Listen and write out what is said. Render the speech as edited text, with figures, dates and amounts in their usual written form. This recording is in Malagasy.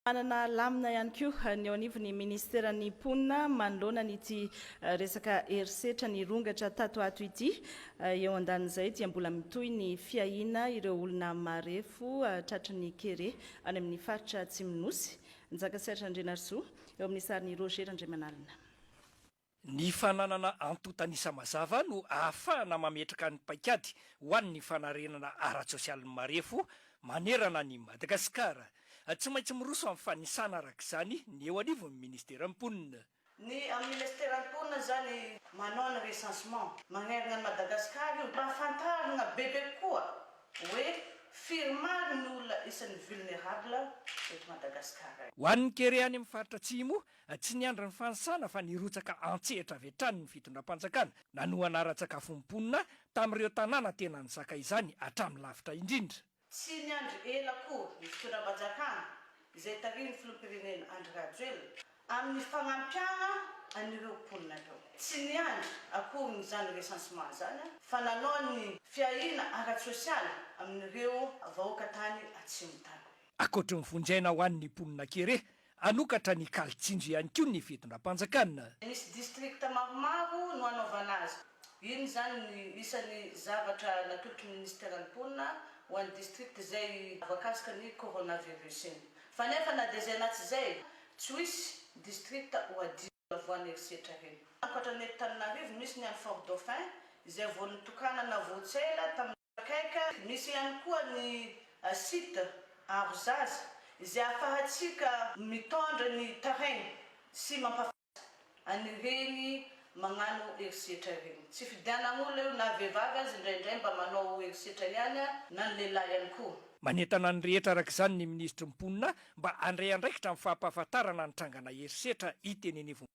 Manana lamina ihany koa ny eo anivon'ny minisiteran'ny Mponina manoloana an'ity resaka herisetra nirongatra tato ato ity. Eo andanin'izay dia mbola mitohy ny fiahiana ireo olona marefo tratry ny kere any amin'ny faritra Atsimon'ny Nosy. Njaka Serge Andrianarisoa, eo amin'ny sarin'i Roger Randriamanalina. Ny fananana antontan'isa mazava no ahafahana mametraka ny paikady ho an'ny fanarenana ara-tsosialin'ny marefo manerana an'i Madagasikara. Tsy maintsy miroso amin'ny fanisana araka izany ny eo anivon'ny Ministeran'ny Mponina. Ny amin'ny Ministeran'ny Mponina izany manao ny recensement manerana an'i Madagasikara io mba hahafantarana bebe kokoa hoe firy marina ny olona isan'ny vulnerable eto Madagasikara. Ho an'ny kere any amin'ny faritra Atsimo, Tsy niandry ny fanisana fa nirotsaka an-tsehatra avy hatrany ny fitondram-panjakana, nanohana ara-tsakafo ny mponina tamin'ireo tanàna tena nizaka izany hatramin'ny lavitra indrindra. Tsy niandry ela akory ny fitondram-panjakana izay tarihin'ny filoham-pirenena Andry Rajoelina amin'ny fanampiana an'ireo mponina ireo. Tsy niandry akory izany recensement izany fa nanao ny fiahiana ara-tsosialy amin'ireo vahoaka tany atsimo tany. Ankoatry ny vonjy aina ho an'ny mponina kere, hanokatra ny kaly tsinjo ihany koa ny fitondram-panjakana. Misy district maromaro no hanaovana azy. Iny izany ny isan'ny zavatra natolotry ny minisiteran'ny mponina ho an'ny district izay voakasika ny coronavirus iny. Fa nefa na dia izay na tsy izay, tsy ho hisy district ho adino voan'ny herisetra ireny. Ankoatra ny eto Tananarivo, misy ny any Fort Dauphin izay vao nitokanana vao tsy ela tamin'ny. Akaiky, misy ihany koa ny site Aro Zaza izay ahafahantsika mitondra ny taraina sy mampafantatra an'ireny magnano herisetra ireny. Tsy fidianan'olona io na vehivavy aza indraindray mba manao herisetra ihany na ny lehilahy ihany koa. Manentana ny rehetra araka izany ny minisitry ny mponina mba handray andraikitra amin'ny fampahafantarana ny trangana herisetra hita eny anivon'ny.